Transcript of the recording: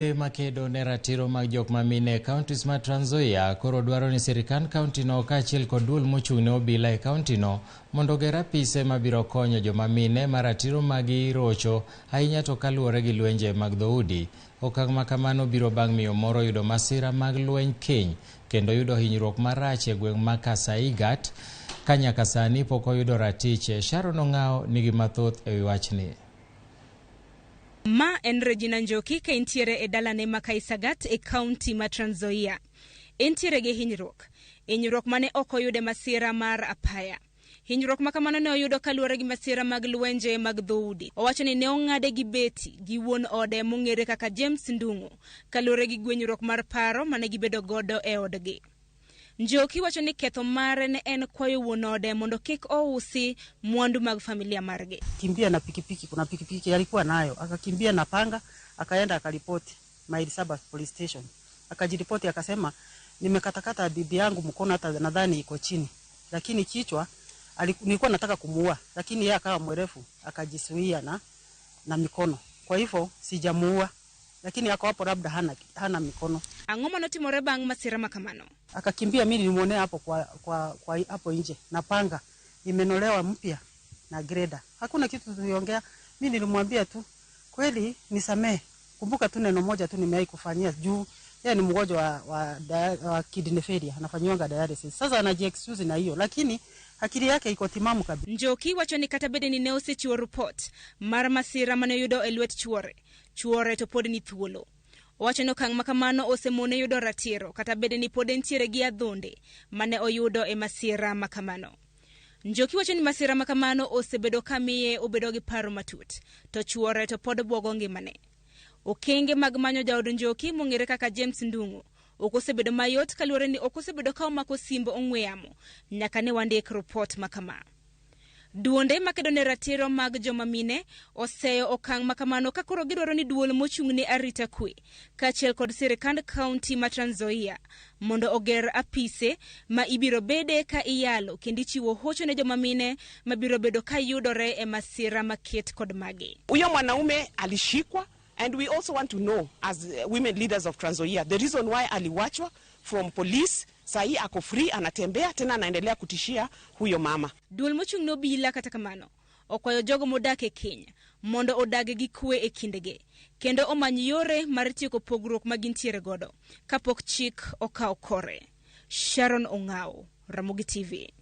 Makedo ne ratiro mag jok ma mine e counties ma Trans Nzoia koro dwaro ni sirkand county no kaachiel kod duol mochung' ne obila e county no mondo oger apise mabiro konyo joma mine ma ratiro magi rocho ahinya to kaluwore gi lwenje mag dhoudi. Okang' ma kamano biro bang' miyo moro yudo masira mag lweny keny kendo yudo hinyruok marach e gweng' ma Kasaigat ka nyaka sani pok oyudo ratiche. Sharon Ong'awo nigi mathoth e wi wachni. Ma en Regina Njoki ka entiere e dalane ma Kaisagat e kaunti ma Trans Nzoia. Entiere gi hinyruok. Hinyruok mane ok oyude masira mar apaya. Hinyruok ma kamano ne oyudo kaluwore gi masira mag lwenje mag dhoudi. Owacho ni ne ong'ade gi beti gi wuon ode mong'ere kaka James Ndung'u kaluwore gi gwenyruok mar paro mane gibedo godo e odgi. Njoki wacho ni ketho mare ne en kwayo wuon ode mondo kik ousi mwandu mag familia margi. Kimbia na pikipiki, kuna pikipiki alikuwa nayo, akakimbia na panga, akaenda akaripoti Maili Saba police station, akajiripoti akasema, nimekatakata bibi yangu mkono, hata nadhani iko chini, lakini kichwa nilikuwa nataka kumuua, lakini yeye akawa mwerefu akajizuia na mikono, kwa hivyo sijamuua, lakini ako hapo labda hana mikono. Ang'o manotimore bang' masira ma kamano? Akakimbia, mimi nilimuonea hapo kwa hapo nje na panga imenolewa mpya na greda. Hakuna kitu tuliongea, mimi nilimwambia tu kweli nisamee. Kumbuka tu neno moja tu nimewahi kufanyia juu yeye ni mgonjwa wa kidney failure, anafanyiwa dialysis. Sasa anaji-excuse na hiyo, lakini akili yake iko timamu kabisa. Njoki wacho ni kata bed ni ne osechiwo ripot mar masira mane oyudo e lwet chuore, chuore to pod ni thuolo. Owacho ni okang' ma kamano osemone yudo ratiro kata bed ni pod entiere gi adhonde mane oyudo e masira ma kamano. Njoki wacho ni masira ma kamano osebedo ka miye obedo gi paro matut, to chuore to pod bwogo ngimane. Okenge mag manyo jaod Njoki mong'ere kaka James Ndung'u ok osebedo mayot kaluwore ni ok osebedo ka omako simb ong'we yamo nyaka ne wandik ripot ma kama. Duonde makedo ne ratiro mag joma mine oseyo okang' ma kamano ka koro gidwaro ni duol mochung' ne arita kwe kaachiel kod sirkand kaunti ma Trans Nzoia mondo oger apise ma ibiro bede ka iyalo kendo ichiwo hocho ne joma mine mabiro bedo ka yudore e masira maket kod magi. Huyo mwanaume alishikwa, and we also want to know as women leaders of Trans Nzoia the reason why aliwachwa from police. Sahi ako free, anatembea tena, anaendelea kutishia huyo mama. Duol mochung' ne obila kata kamano okwayo jogo modak e keny mondo odag gi kwe e kindgi kendo omany yore mar tieko pogruok ma gintiere godo kapok chik okawo kore. Sharon Ong'awo, Ramogi TV.